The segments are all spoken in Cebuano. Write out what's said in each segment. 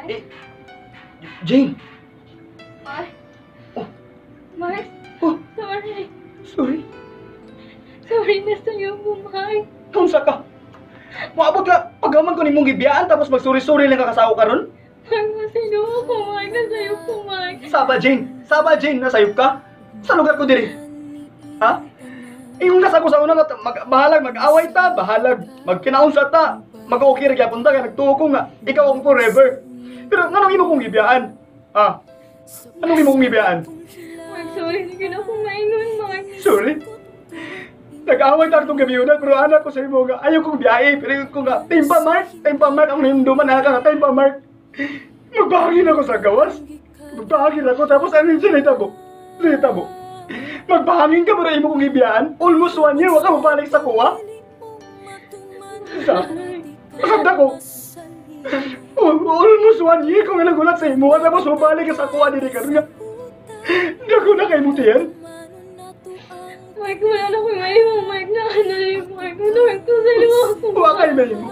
Eh, Jane! Mark. Oh. Mark, Oh, sorry. Sorry. Sorry na sa'yo mo, Mark. Kaunsa ka? Moabot ka, pagkaman ko nimong gibiyaan tapos magsuri-suri lang ka kasao karon? Mark, masino ako, Mark. Nasa'yo ko, Mark. Saba Jane, Saba Jane, nasayop ka? Sa lugar ko diri? Ha? Ingon ka sa ako sa una nga bahalag mag-away ta, bahalag magkinaunsa ta, mag-okay ra gyapon ta kay nagtuo ko nga ikaw ang forever. Pero nganong imo kong gibiyaan? Ha? Anong imo kong gibiyaan? Mark, sorry. Hindi ko na ako maingon, Mark. Sorry. Nag-away ta atong gabi una, pero anak ko sa imo nga ayaw kong biyahe, pero ingon ko nga time pa Mark, time pa Mark ang hinumduman na ka nga time pa Mark. Magbahagin ako sa gawas. Magbahagin ako tapos ano yung sinitabo? Sinitabo. Magbahangin ka pero imo kong ibiyaan. Almost 1 year wa ka mabalik sa kuha. Sa Masabda ko. Almost 1 year ko nga nagulat sa imo tapos mabalik ka sa kuha diri karon nga. Dako na kay mutiyan. Mark, wala na akong mahimo, Mark. Na ano yun, Mark. Mark, sa'yo ako. Wa kay mahimo.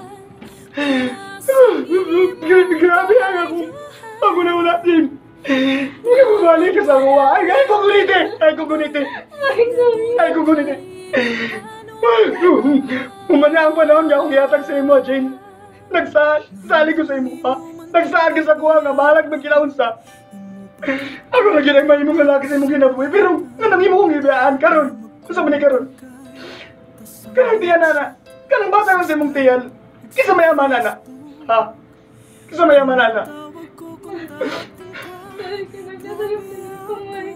Grabe ang ako. Ako na wala din. Hindi ko balik ka sa kuha. Ay, ay ko gunite. Ay ko gunite. Mark, sorry. Ay ko gunite. Humana ang panahon nga akong gihatag sa imo, Jane. Nagsali ko sa imo pa. Nagsaad ka sa kuha nga bahalag magkilaunsa. Ako lagi na mahimong lalaki sa imong kinabuhi, pero nga nang imo kong ibiyaan karon. Sa man ni karon? Kanang tiyan na. Kanang bata man sa imong tiyan. Kisa mayaman na. Ha? Kisa mayaman na. Sorry ka, Mark. Nasa'yo na ako, Mark.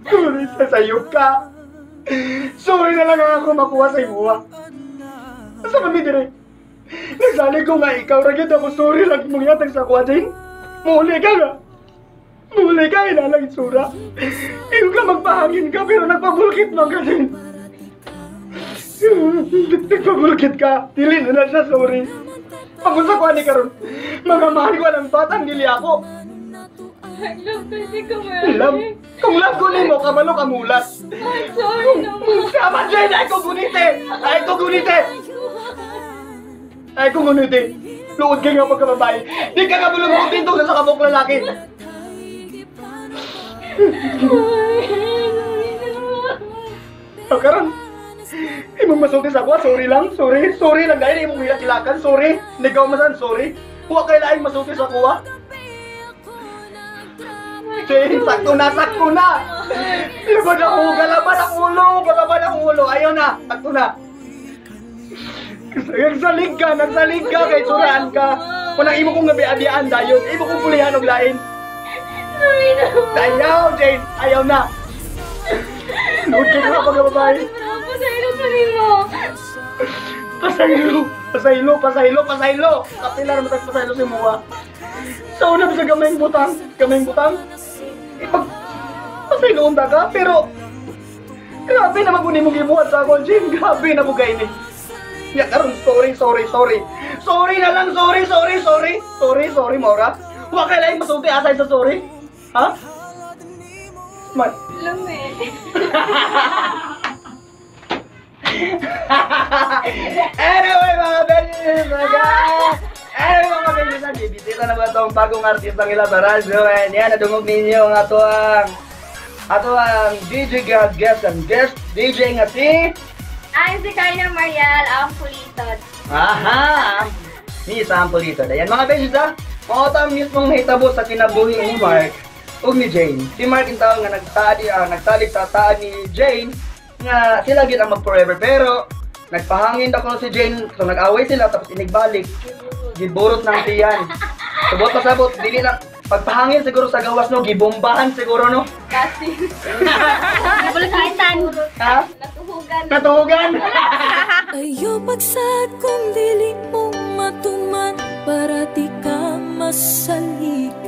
Sorry sa sayo ka. Sorry na lang ang ako makuha sa imo. Sa man mi dire? Nagsali ko nga ikaw ra gyud ako, sorry lang imong yatag sa kuha, Jane. Muuli ka nga. Muuli ka, inalang itsura. Ikaw ka magpahangin ka pero nagpabulkit man ka, Jane. Nagpabulkit ka. Dili na lang siya, sorry. Pag-usa ko ani karon, mga mahal ko ng batang dili ako. Mark, love kasi ko, Mark. Love? Kung love ko nimo, kabalo ka mulat. Mark, sorry naman. Sama, Jane! Ay ko gunite! Ay ko gunite! Ay ko gunite! Luod ka nga pagkababae. Di ka kabulong mo dito sa kabok lalaki. Mark, sorry naman. O karon, imong masulti sa ako, sorry lang, sorry, sorry lang dahil imong hilak-hilakan, sorry. Ligaw masan, sorry. Huwag kay laing masulti sa ako, ah. Jane, sakto na, sakto na! Laban ako, galaban ang ulo, galaban ang ulo. Ayaw na, sakto na. Nagsalig ka, nagsalig ka, kay suraan ka. Kung imo kong gabi-abiaan dayon, imo kong pulihan og lain. Sorry naman. Ayaw, Jane, ayaw na. Luod ka nga pagkababae. Pasaylo pa rin mo. Pasaylo, pasaylo, pasaylo, pasaylo. Kapila naman tayo pasaylo si Mua. Sa una sa gamayng butang, gamayng butang. Ipag pasaylo unta ka, pero grabe naman kung imong gibuhat sa ako, Jane. Grabe na bugay ni. Ya karon, sorry, sorry, sorry. Sorry na lang, sorry, sorry, sorry. Sorry, sorry, Maura. Wa kay laing masulti asay sa sorry. Ha? Man. Lami. Anyway, mga beses, mga anyway, mga beses, bibisita na ba itong bagong artistang ila sa radyo? And yan, nadungog ninyo ang ato ang DJ guest and guest DJ nga si I'm si Kyna Mariel, ang pulitot. Aha! Ni sample dito. Ayan mga beses ha, mao ta mismong nahitabo sa kinabuhi ni Mark ug ni Jane. Si Mark yung tao nga nagtali, nagsalig sa taan ni Jane nga sila gyud ang mag-forever, pero nagpahangin daw si Jane, so nag-away sila tapos inigbalik. Giburot ng tiyan. Subot pasabot, dili na pagpahangin siguro sa gawas no, gibombahan siguro no. Kasi Gibulkitan. Ha? Natuhugan. Natuhugan. Ayaw pagsad kung dili mo matuman para di ka masaligan.